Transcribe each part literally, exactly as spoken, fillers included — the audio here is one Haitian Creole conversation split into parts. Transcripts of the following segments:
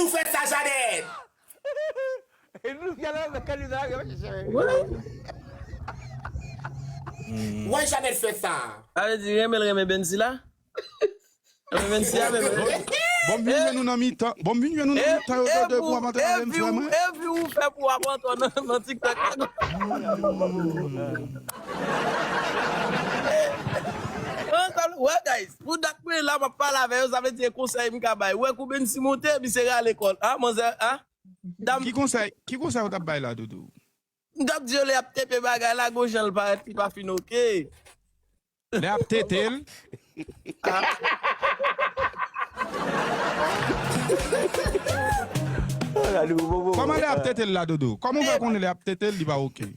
Ou fè sa, Janèt? E nou, gade, gade, gade, gade, Wè, Janèt fè sa. Sa vle di, renmen l renmen Bensi la? Renmen Bensi a, renmen. Bon, m vin jwenn nou nan mitan. Bon, m vin jwenn nou nan mitan yo de pou ap antre avè m, frè mwen. Epi ou fè pou ap antre nan nan TikTok la. Wè, guys, pou dat mwen la, m ap pale avè yo, sa vle di e konsèy m ka bay. Wè, kou Bensi monte, misye rale kò l. A, manzè, a? Dam, Ki konsèy, ki konsèy ou t ap bay la, Doudou? M t ap di yo lè y ap tepe bagay la, gon jan l parèt li pa fin oke. Lè y ap tete l. Kòman lè y ap tete l la, Doudou? Kòman w fè konnen lè y ap tete l, li pa oke?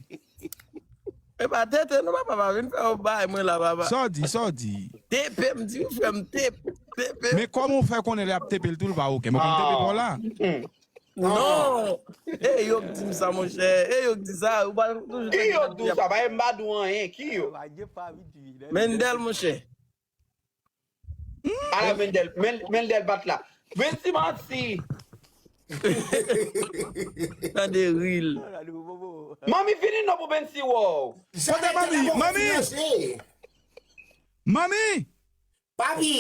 E pa tete, non, papa, pa vin fè yon bagay mwen la, papa. Sa w di, sa w di? Tepe, m di w, frè m, tepe, tepe. Men kòman w fè konnen lè y ap tepe l tou, l pa oke? Men kòm tepe pa w la. Non! E yo k di m sa, monchè. E yo k di sa. Ou pa toujou Ki yo k di w sa? Pa m pa di w anyen. Ki yo? Mendel, monchè. Ala Mendel, Men- Mendel bat la. Bensi manti. Tande ril. Manmi vini non pou Bensi wè w. Kote manmi? Manmi! Manmi! Papi!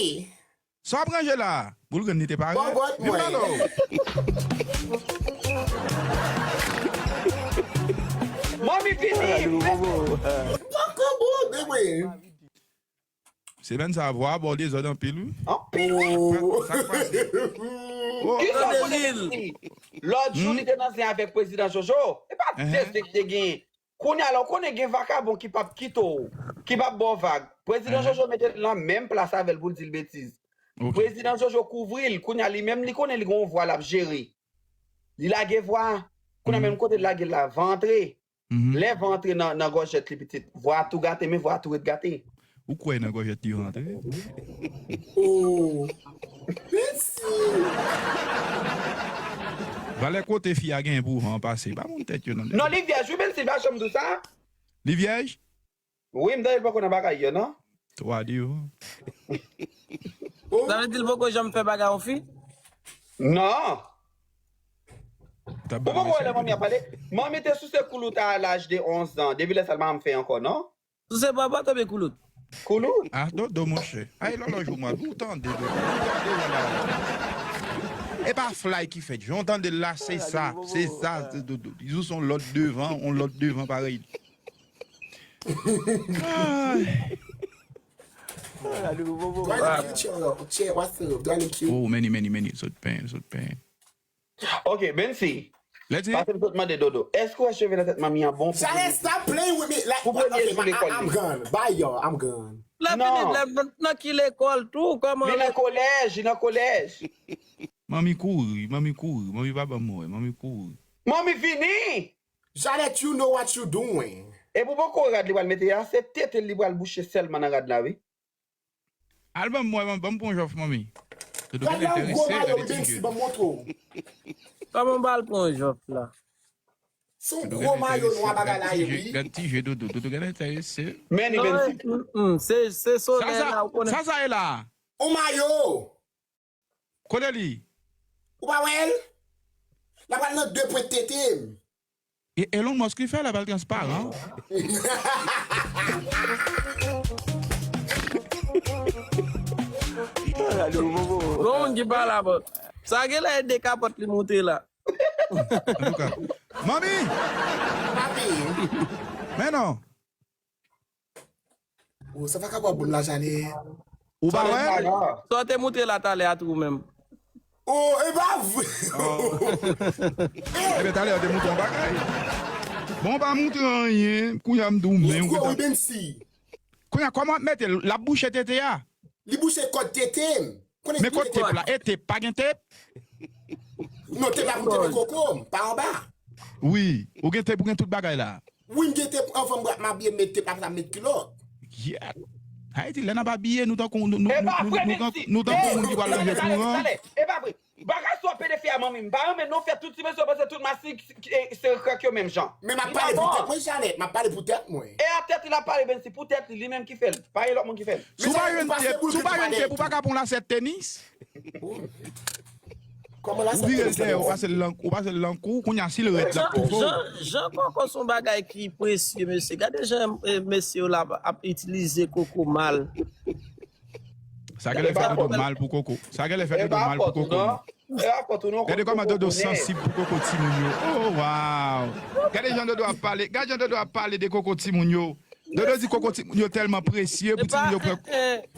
Sa w ap ranje la? Boul grenn li te pare. Bòbòt Vin mwen. pale w. Manmi vini. Poko bon, de mwen. Semèn sa a, vwa a ba w dezòd anpil, wi. Anpil wi. Oh. Sa k pase? Oh, Kisa w Tande konnen ril. Bensi? Lòt jou li te nan zen avèk prezidan Jojo. E pa Mhm. de zen ki te genyen. Kounye a la, w konnen gen vakabon ki p ap kite w, ki p ap ba w vag. Prezidan Mhm. Jojo mete l nan menm plas avè l pou l di l betiz. Ok. Prezidan Jojo kouvri l. Kounye a li menm li konnen li gen yon vwa l ap jere. Li lage vwa a. Kounye a Mhm. menm kote l lage l la, van antre. Mhm. Lè van antre nan nan gòjèt li pitit, vwa a tou gate, men vwa a tou ret gate. Ou kwè nan gòjèt li rantre? Oh. Bensi. Valè kote fi a genyen pou van pase. Pa moun tèt yo nan Non, li vyèj, wi, Bensi, pa janm di w sa. Li vyèj? Wi, m tande l poko nan bagay yo, non? Twa deyò. Sa vle di l poko janm fè bagay yon fi? Non. T ap Ou poko wè lè manmi ap pale? Manmi te souse koulout a laj de onz an. Depi lè sa l pa janm fè ankò, non? Souse papa, tande koulout. Koulout? Ah, Dodo, monchè. Ay, lòlòj ou mwa, ou tande, Dodo. Ou tande, ou la. E pa fly ki fèt. Jan w tande l la, se sa. Se sa, se Dodo. Li sou son lòt devan, on lòt devan parèy. Ay. Do I look cute? Yo, che, what's up? Do I look cute? Oh, many, many, many. Sot pen, sot pen. Ok, Bensi. Let's see. Pase m sot mande Dodo. Èske w wè cheve nan tèt manmi an bon pou Janèt, stop playing with me. Like, Pou premye okay, jou I, lekòl I'm li. Gone. Bye, y'all. I'm gone. Lè Non. fini, lè nan ki lekòl tou? Kòman Li nan kolèj, li nan kolèj. Manmi kouri, manmi kouri, manmi pa ban m wè, manmi kouri. Manmi vini! Janèt, you know what you doing. E pou poko rad li pral mete a, se tete li pral bouche sèlman nan rad la, wi. Al ban m wè, ban m pran jòf, manmi. Dodo Gad gen la yon gwo enterese, mayo, gade wi, ti Bensi, je. Ban m montre w. Kòman m pral pran jòf la? Se yon gwo mayo nwa bagay la ye, wi. Gade ti je Dodo, Dodo gen enterese. Men li Non, Bensi. mm, mm, se se solèy la, ou konnen. Sa sa ye la? On mayo. Kote li? Ou pa wè l? La pral nan de pwent tete m. E Elon Musk li fè la, pral transparan. Gon moun ki pale avè w. Sa gen lè e de kapòt li moute la. Antouka. Manmi! Papi. Men non. Oh, sa pa ka bò bon la, Janèt. Ou pa wè? Sa w te moute la talè a tou menm. Oh, e pa vre. Ebyen, talè, ou te montre yon bagay. Bon, ou pa montre anyen. Kounye a m di w, men ou Gwo, wi, gentan. Bensi. Kounye a, kòman w ap mete l? L ap bouche tete a? Li bouche kòd tete m. Konnen Men kot tep la? E tep, pa gen tep? Non, tep la pou tete koko m, pa anba. Wi, ou gen tep, ou gen tout bagay la. Wi, m gen tep anvan m abiye, m met tep la, apre sa m met kilòt. Yeah. Ayiti, lè n ap abiye, nou tankou nou nou E pa nou vre, nou Bensi. nou tankou moun ki pral ranje kouran. E pa vre. Bagay sa w pede fè a manmi m. M pa renmen non fè tout ti mesye panse tout masik se se krak yo menm jan. Men m ap pale pou tèt mwen, Janèt, m ap pale pou tèt mwen. E a tèt li l ap pale, Bensi, pou tèt li, li menm ki fè l. Pa gen lòt moun ki fè l. Si w pa jwenn tep, si w pa jwenn tep, ou pa ka pran lasèt tenis. Kòman la Ou vire l dèyè, ou pase l lan, ou pase l lan kou, kounye a si l rèd l ap tou fò. Jan, jan koko se yon bagay ki presye, mesye. Gade jan eh, mesye yo la ap itilize koko mal. Sa genlè fè Dodo mal pou koko. Sa genlè fè Dodo mal pou koko. Gade kòman Dodo sansib pou koko timoun yo. Oh, wow. Gade jan Dodo ap pale. Gade jan Dodo ap pale de koko timoun yo. Dodo di koko timoun yo tèlman presye pou timoun yo pran.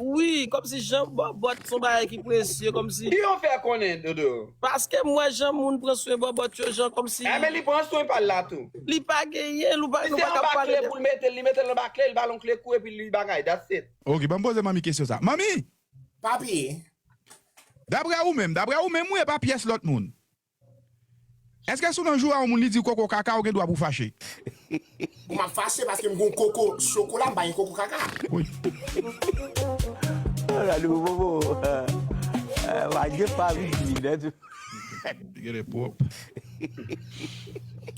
Wi, kòmsi jan bòbòt se yon bagay ki presye, kòmsi. Ki yo fè konnen, Dodo? Paske m wè jan moun pran swen bòbòt yo, jan kòmsi. Enben, li pran swen pa l la tou. Li pa genyen, nou pa, nou Se pa yon ka pale bakle de. Pou l mete l, li mete l nan bakle, li ba l yon kle kouri, epi li bagay, that's it. Ok, ban m poze manmi kesyon sa. Manmi, Papi, daprè ou menm, daprè ou menm, wi, e pa pyès lòt moun. Èske si w nan jou a yon moun li di w koko kaka, ou gen dwa pou w fache? m ap fache paske m gon koko chokola, m pa gen koko kaka. Wi. Gade bobo. Wajè pa vin nèt. Li genlè pwòp.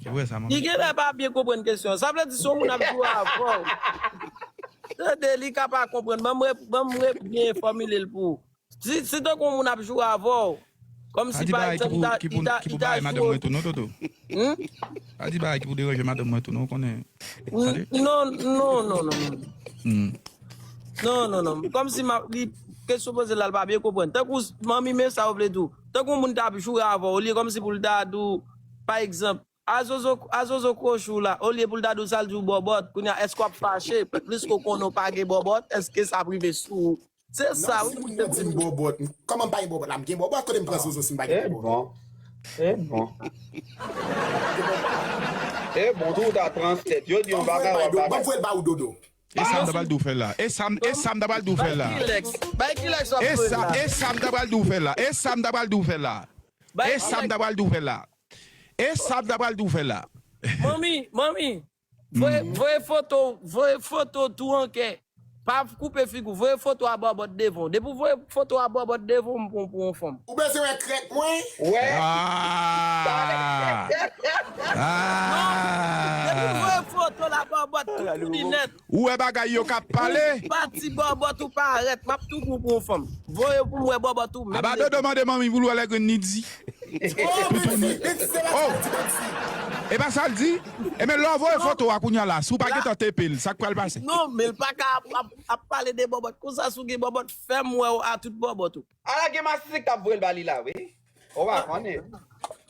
Se vre sa, manmi. Li genlè pa byen konprann kesyon. Sa vle di si yon moun ap joure avè w. Tande, li ka pa konprann. Ban m re- ban m re- byen fòmile l pou ou. Si, si tankou yon moun ap joure avè w, kòmsi pa egzanp, li ta, li ta, li ta joure. Pa di bagay ki pou deranje madanm mwen tou, non, ou konnen. Non, non, non, non, non. Non, non, non. Kòmsi m ap, li, kesyon poze la, l pa byen konprann. Tankou, manmi, men sa w vle di w. Tankou yon moun ta ap joure avè w, olye kòmsi pou l ta di w, pa egzanp, a zozo, a zozo kwochi w la, olye pou l ta di w sa, l di w bòbòt, kounye a, èske w ap fache? Pliske w konnen w pa gen bòbòt, èske sa ap rive sou ou? Se sa, wi. Si moun nan di m bòbòt, kòman m pa gen bòbòt la? M gen bòbòt, kote m pran zozo si m pa gen bòbòt? E bon. E bon tou, ou ta translate. Yo di yon bagay, w ap Ban m voye l ba ou, Dodo. E sa m ta pral di w fè la. E sa m, e sa m ta pral di w fè la. Bay Kilex, bay Kilex w ap E voye l sa, la. E sa m ta pral di w fè la. E sa m ta pral di w fè la. E sa m ta pral di w fè la. E sa m ta pral di w fè la. Manmi, manmi, voye, voye foto, voye foto tou an kè. Pa koupe figi w, voye foto a bòbòt devan w. Depi w voye foto a bòbòt devan w, m pran w pou yon fanm. Ou bezwen wè krèk mwen? Wè. Ah! Ah! Depi w voye foto la bòbòt, tout fini nèt. Ou wè bagay yo k ap pale? Pati bòbòt ou parèt, m ap tou pran w pou yon fanm. Voye pou m wè bòbòt ou menm. Aba Dodo mande manmi pou l wè lè grenn li di. Oh, Bensy, Bensy, se pa sa l di, Bensy. E pa sa l di? E men lè w voye foto a kounye a la, si w pa gentan tepe l, sa k pral pase? Non, men l pa ka ap, ap, ap pale de bòbòt konsa, si w gen bòbòt, fè m wè w a tout bòbòt ou. Ala gen masisi k t ap voye l ba li la, wi. Ou pa konnen.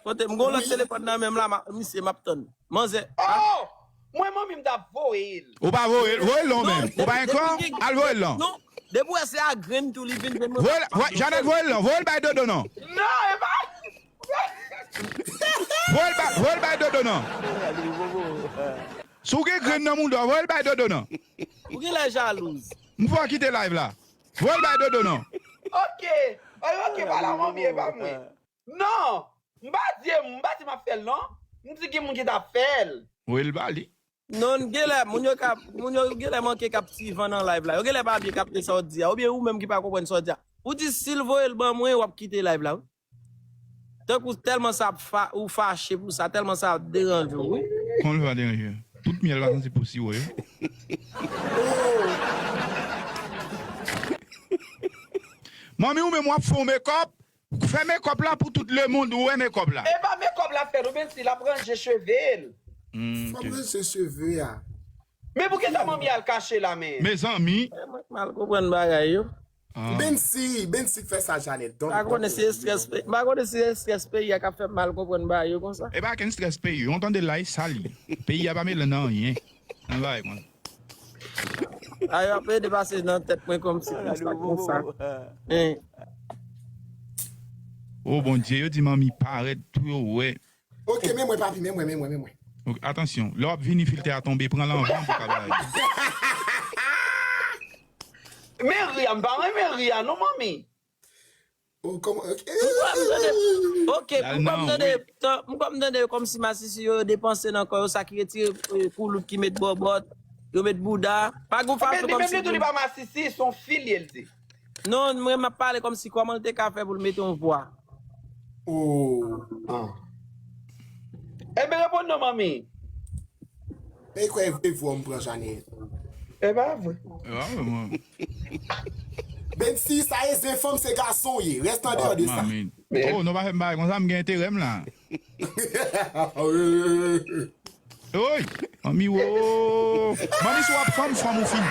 Kote m gon lòt telefòn nan men m la, ma- misye, m ap tann. Manzè. Oh! Mwen, manmi, m t ap voye l. Ou pa voye l, voye l non menm. Ou pa gen kò? Al voye l non. Non, depi w wè se a grenn tou li vin jwenn mwen. Voye l, voye- Jeannette, voye l non. Voye l bay Dodo non. Non, e pa. Voye l bay, voye l bay Dodo non. Si w gen grenn nan mouda w, voye l bay Dodo non. Ou genlè jalouz. M fò kite live la. Voye l bay Dodo non. Ok. Ay, ok, pa la, manmi, e pa mwen. Non. M pa di, m pa di m ap fè l, non. M di ki moun ki t ap fè l. Voye l ba li. Non, genlè, moun yo ka, moun yo genlè manke kaptivan nan live la. Yo genlè pa byen kapte sa w di a. Oubyen ou menm ki pa konprann sa w di a. Ou di si l voye l ban mwen, w ap kite live la, wi. Tankou tèlman sa ap fa, ou fache pou sa, tèlman sa ap deranje w, wi. Kòman l va deranje? Tout myèl pa santi pou siwo yo. Manmi, ou menm w ap fè yon makeup, fè makeup la pou tout lemonn wè makeup la. E pa makeup l ap fè, non, Bensy, l ap ranje cheve l. Hmm, Fò ok. m ranje cheve a. Men poukisa manmi al kache la, men? Mezanmi. Mwen mal konprann bagay yo. Ah. Bensy, Bensy k fè sa, Jeannette. Don't, Pa konnen si estrès, pa konnen si estrès peyi a k ap fè m mal konprann bagay yo konsa. E pa ken strès peyi. Yon tande la, e sali. Peyi a pa mele nan anyen. Nan bagay konsa. Ayo ap ede pase nan tèt mwen kòmsi konsa, konsa. Hein. Oh Bondye, yo di manmi parèt tou yo wè. Ok, men mwen, papi, men mwen, men mwen, men mwen. Ok, atansyon, lè w ap vini filtè a tonbe, pran l anvan pou ka bay. Men ri a, m pa renmen ri a, non, manmi. Oh, kòman, ok. M kwè m tande, ok, Dal m kwè m nan, tande, wi. tan- m kwè m tande yo kòmsi masisi yo depanse nan kò yo, sa ki retire eh, koulout, ki met bòbòt, yo met bouda. Pa gon Men fason li menm kòmsi li tou, li pa masisi, se yon fi li ye, l di. Non, mwen m ap pale kòmsi kòman l te ka fè pou l mete yon vwa. Oh. Enben, reponn non, manmi. E kwè e vwa m pran, Jeannette. E pa vre. E pa vre, mwen. Bensy, sa e zen fanm, se gason w ye. Rès an deyò de sa. Manmi. Oh, nou pa fè m bagay konsa, m gen enterè m la. Oy, manmi, wo. Manmi, si w ap fanm, fanm ou fini.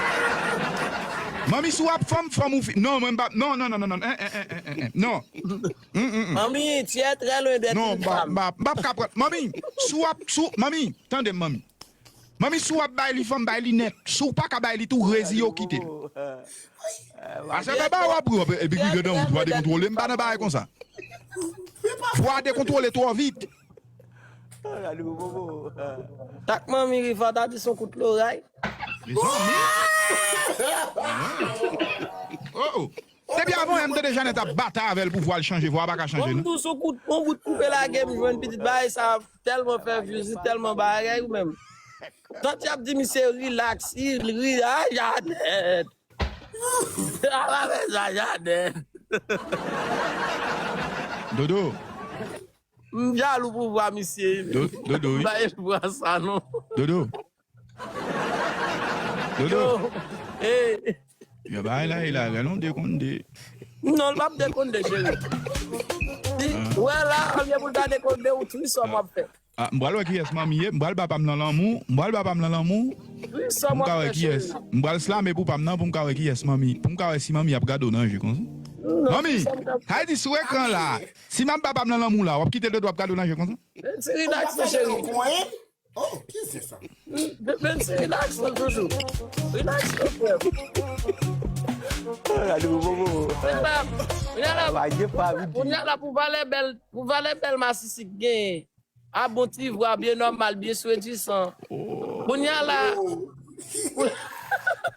Manmi, si w ap fanm, fanm ou fini. Non, mwen, m pa, non, non, non, non, non, eh, eh, eh, eh, eh, eh, non. Mm, mm, mm. Manmi, tu es très loin d'être une femme. Non, m pa, m pa, m pa ka pran. Manmi, si w ap, si w, manmi, tande m, manmi. Manmi, si w ap bay li fanm, bay li nèt. Si w pa ka bay li tou, reziye w, kite l. Paske baba w ap ri, epi ki gentan ou, twa dekontwole, m pa nan bagay konsa. Twa dekontwole twò vit. Gade bobo. Tak manmi Riva ta di son kout loray. Mezanmi. Oh, oh. Depi avan yè m tande Janèt ap batay avè l pou vwa l chanje, vwa a pa ka chanje, non. Bon, m tou sou kout, bon bout koupe lage, m jwenn pitit bagay sa tèlman fè views, li tèlman bagay ou menm. Tant y ap di misye relax, li ri, a Janèt. Ala fè sa Janèt. Dodo. M jalou pou vwa misye. Do- Dodo, wi. M pa espoir sa non. Dodo. Dodo. Yo, eh. Yo, bagay la, e la, gade yon dekonde. Non, l p ap dekonde, cheri. Li, wè la, olye pou l ta dekonde, ou tris sa m ap fè. Ah, m pral wè kiyès manmi ye, m pral ba pa m nan lanmou, m pral ba pa m nan lanmou. Pou m ka wè kiyès. M pral slame pou pa m nan, pou m ka wè kiyès manmi, pou m ka wè si manmi ap gade w nan je konsa. Manmi, sa di sou ekran la, si m ap ba pa m nan lanmou la, w ap kite Dodo ap gade w nan je konsa? Ti relax, cheri. Oh, ki se sa? Bensy, relax non, toujou. Relax non, frè. Gade bobo. Kounye a la, kounye a la pou valè bèl, pou valè bèl masisi k genyen. A bon ti vwa, byen nòmal, byen swedisan. Kounye a la.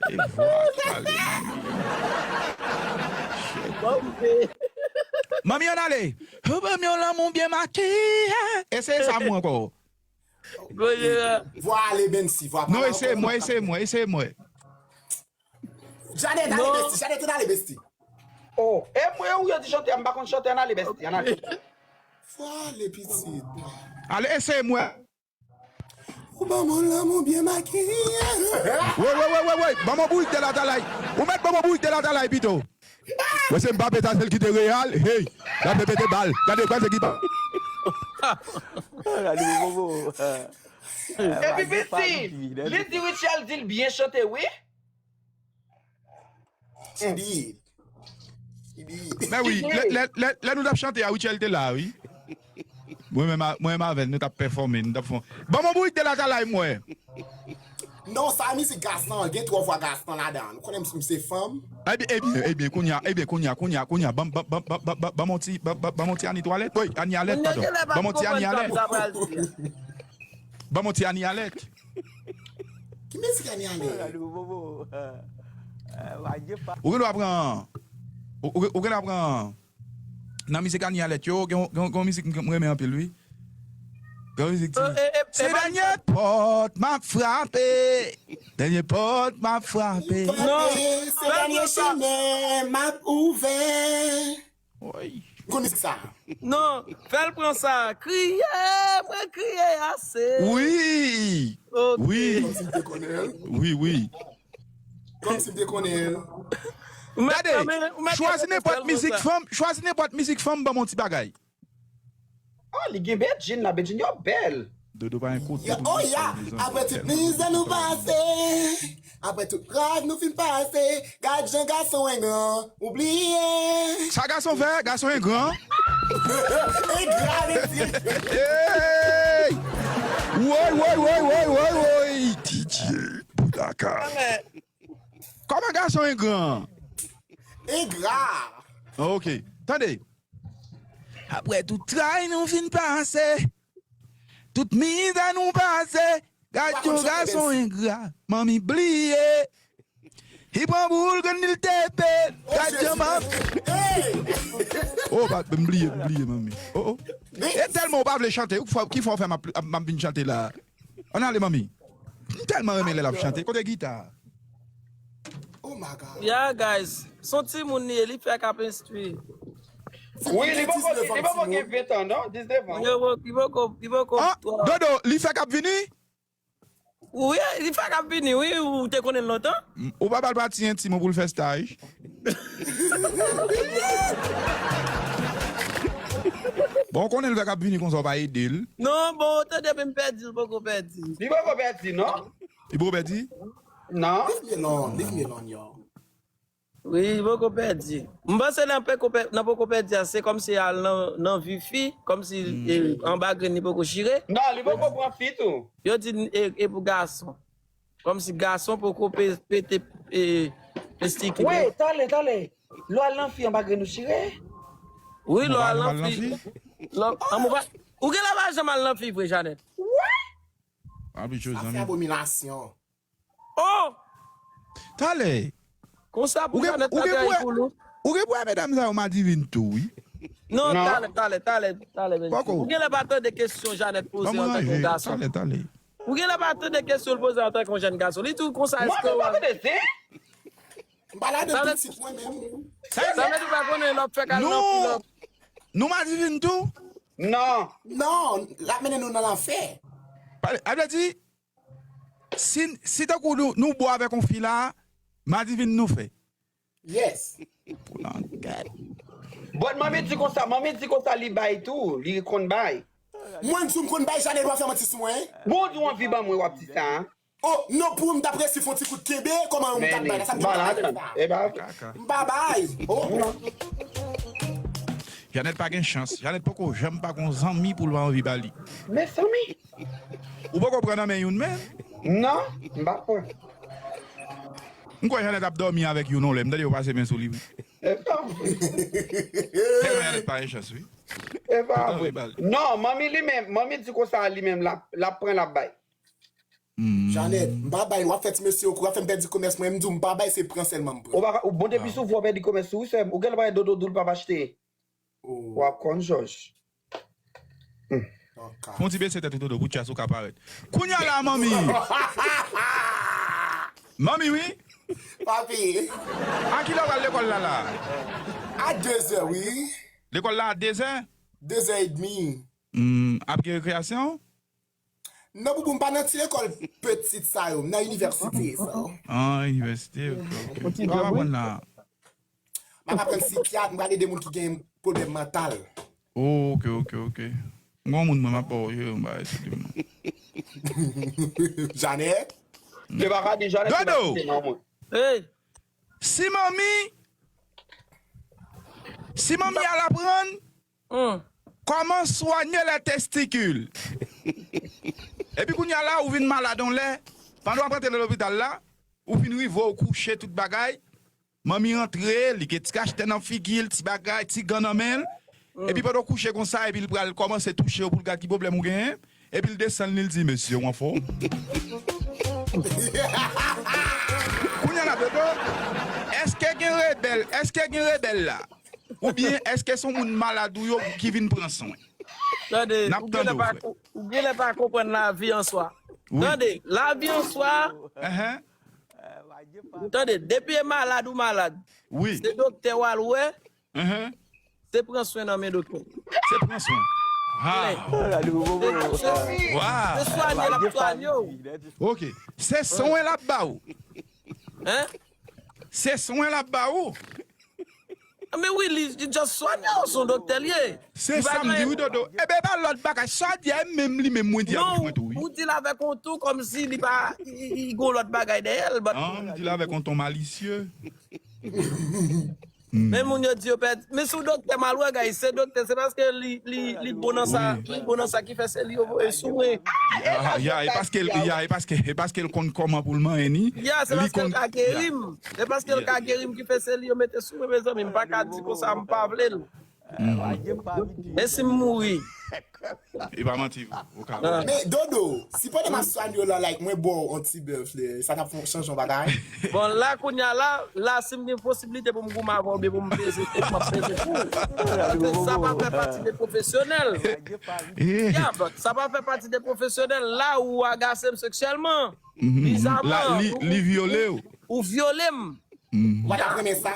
E vwa k pale. Manmi, ann ale. Ou ban m yon lanmou byen makiye. Eseye sa mwen ankò. Vwa ale Bensy, vwa pale ankò. Non, eseye mwen, eseye mwen, eseye mwen. Janèt, ale Bensy, Janèt, ann ale Bensy. Oh, e mwen ou yo di chante a, m pa konn chante, ann ale Bensy, ann ale. Vwa ale pitit. Ale, eseye mwen. Ou ban m yon lanmou byen makiye. Woy, woy, woy, woy, woy. Ban m yon bourik de latalay. Ou mèt ban m yon bourik de latalay pito. Mwen se Mbappé, sa se l ki te Real. Hey, l ap repete bal. Gade, gade ki pa. Gade bobo. Epi Bensy, li di Rutshelle di l byen chante, wi. She did. She did. Men wi, lè, lè, lè, lè nou t ap chante a, Rutshelle te la, wi. Mwen menm a- mwen menm avè l, nou t ap pèfòme, nou t ap fè. Ban m yon bourik de latalay, mwen. Non, sa mizik gason, gen twò vwa gason ladan. Nou konnen m se fanm. Ebyen, ebyen, ebyen, kounye a, ebyen, kounye a, kounye a, kounye a, ban m, ban m, ban m, ban m, ban m, ban m yon ti, ban m, ban m, ban m yon ti Ani twalèt. Woy, Ani alèt, padon. Ban m yon ti Ani alèt. Ban m yon ti Ani alèt. Ki mizik Ani alèt? Ou gen dwa pran, ou, ou, ou gen dwa pran nan mizik Ani alèt yo, gen, gen, gen yon mizik m, m renmen anpil, wi. Gen yon mizik di, se dènye pòt m ap frape. Dènye pòt m ap frape. Non, se dènye chimen m ap ouvè. Woy. Ou konn mizik sa? Non, fè l pran sa. Kriye, mwen kriye ase. Wi. Ok. Wi. Kòmsi m te konnen l. Wi, wi. Kòmsi m te konnen l. Gade, chwazi nenpòt mizik fanm, chwazi nenpòt mizik fanm, ban m yon ti bagay. Oh, li gen Bedjine la, Bedjine yo bèl. Dodo pa gen kote pou oh, ya. Apre tout mizè nou pase, apre tout rèv nou fin pase, gad jan gason engran, ou bliye. Sa gason fè, gason engran. Engran, mesye. Hey! Woy, woy, woy, woy, woy, woy. Didier Boudaka. Kòman gason engran? Engra. Ok. Tande. Apre tout tray nou fin pase, tout mizè nou pase, gad yon gason engra, manmi bliye. Li pran boul grenn li l tepe, gad yon manmi. Oh, pa, m bliye, m bliye, manmi. Oh, oh. E tèlman ou pa vle chante, ou k fè, ki fè w fè m ap, m ap vin chante la. Ann ale, manmi. M tèlman renmen lè l ap chante. Kote gita a? Oh my God. Yeah, guys. Se yon timoun li ye, li fèk ap enstwi. Wi, li poko, li poko gen ven tan, non? Diznèf an. Li poko, li poko, li poko. Ah, Dodo, li fèk ap vini? Wi, li fèk ap vini, wi, ou te konnen l lontan? M, ou pa ba l pati entim ou pou l fè staj? Bon, ou konnen l fèk ap vini konsa, w pa ede l. Non, bon, ou tande depi m pèdi, l poko pèdi. Li poko pèdi, non? Li poko pèdi? Non. Leave me alone, leave me alone, yo. Wi, li poko pèdi. M panse nan poko pè-, nan poko pèdi a, se kòmsi al nan, nan vi fi, kòmsi, e, anba grenn li poko chire. Non, li poko pran fi tou. Yo di, e, e pou gason. Kòmsi gason poko pe-, pete, e, pestiki. Wi, tale, tale. Lè w al nan fi anba grenn ou chire? Wi, lè w al nan fi. Lè, an, ou pa, ou genlè pa janm al nan fi vre, Janèt. Wi! Sa se abominasyon. Oh! Tale. Konsa pou Janèt la trayi pou Lou. Ou gen pou wè medam sa yo madivin tou, wi. Non, tale, tale, tale, tale, bèl fi. Ou genlè pa tande kesyon Janèt poze antanke yon gason. Tale, tale. Ou genlè pa tande kesyon l poze antanke yon jèn gason. Li di w konsa, èske w... Mwen pa tande, se? M pa ladan pitit mwen menm. Sa vle di w pa konnen lè w ap fè kal nan fi lòt. Nou madivin tou? Non. Non, l ap mennen nou nan lanfè. Pale, sa vle di, si, si tankou nou, nou bon avèk yon fi la, madivin nou fè. Yes. Pou langay. Bon, manmi di konsa, manmi di konsa li bay tou, li konn bay. Mwen di w m konn bay, Janèt w ap fè manti sou mwen. Bon, di w anvi ban mwen w ap di sa. Oh, non, pou m t ap resi fè yon ti kout kenbe, kòman yon m t ap bay la, sa m te pa bay la. M pa bay. Oh. Janèt pa gen chans. Janèt poko janm pa gon zanmi pou l pa anvi ba li. Mezanmi. Ou poko pran nan men youn menm? Non, m pa pran. M kwè Janèt ap dòmi avèk youn yon lè. M tande yo pase men sou li, wi. E pa vre. Tèlman Janèt pa gen chans, wi. E pa vre. Non, manmi li menm, manmi di konsa li menm l ap, l ap pran, l ap bay. Janèt, m pa bay, w ap fè ti mesye yo kou, w ap fè m pèdi komès mwen, m di w m pa bay, se pran sèlman m pran. Ou pa ka, ou bon depi sou vwa pèdi komès ou, wi sè m. Ou genlè pa gen dodo doul p ap achte. W ap konn jòj. Fè yon ti bese tèt ou, Dodo, pou chas ou ka parèt. Kounye a la, manmi. Manmi, wi. Papi. A kilè w pral lekòl la, la? A dezè, wi. Lekòl la a dezè? Dezè edmi. Hmm, ap gen rekreyasyon? Non, boubou, m pa nan ti lekòl pitit sa yo, m nan inivèsite sa. Ah, inivèsite, ok, ok. Ou ap aprann la? M ap aprann sikyat, m pral ede moun ki gen pwoblèm mantal. Ok, ok, ok. M gon moun mwen, m ap ba w, yo, m ba w, Janèt? Dodo! Hey! Si manmi, si manmi al aprann, hmm, kòman swanye lè testikil? Epi kounye a la, ou vin malad yon lè, pandan w ap rantre nan lopital la, ou fin rive, ou kouche tout bagay, manmi rantre, li gen ti kachtè nan figi l, ti bagay, ti gan nan men l, epi pandan w kouche konsa, epi l pral kòmanse touche w pou l gad ki pwoblèm ou genyen, epi l desann li, l di, "Mesye, w anfòm?" Kounye a la, Dodo, èske gen rebèl, èske gen rebèl la? Oubyen èske se yon moun malad ou yo ki vin pran swen? Tande, n ap tande w, frè. Ou genlè pa konprann lavi an swa. Wi. Tande, lavi an swa. Enhen. Tande, depi e malad ou malad, wi, se doktè w al wè, enhen, se pran swen nan men doktè. Se pran swen. Ha. Se, se, se swanye l ap swanye w. Ok. Se swen l ap ba ou. Hein? Se swen l ap ba ou. Men wi, li, li just swanye w, se yon doktè l ye. Se sa m di wi, Dodo. Ebyen, e pa lòt bagay. Sa w di a, e menm li menm mwen di a pou mwen tou, wi. Non, ou di l avèk yon ton kòmsi li pa, li, li gon lòt bagay dèyè l, but... Ah, m di l avèk yon ton malisye. Men moun yo di yo pèdi. Men si w doktè m al wè, guys, se doktè, se paske li, li, li bon nan sa, li bon nan sa ki fè se li yo voye sou mwen. Ya, ya, e paske l, ya, e paske, e paske l konn kòman pou l manyen ni. Ya, se paske l ka geri m. Se paske l ka geri m ki fè se li yo mete sou mwen, mezanmi. M pa ka di konsa, m pa vle l. E si m mouri? E pa manti, ou ka. Men, Dodo, si pandan m ap swanye w la, like, mwen ba w yon ti bèf, sa t ap fè w chanje yon bagay? Bon, la, kounye a la, la, si m gen posiblite pou m goumen avè w, oubyen pou m peze kou, m ap peze kou. Sa pa fè pati de pwofesyonèl. Yeah, but sa pa fè pati de pwofesyonèl. La, ou agase m seksyèlman. Bizaman, li, li vyole w. Ou vyole m. Ou pa t ap renmen sa?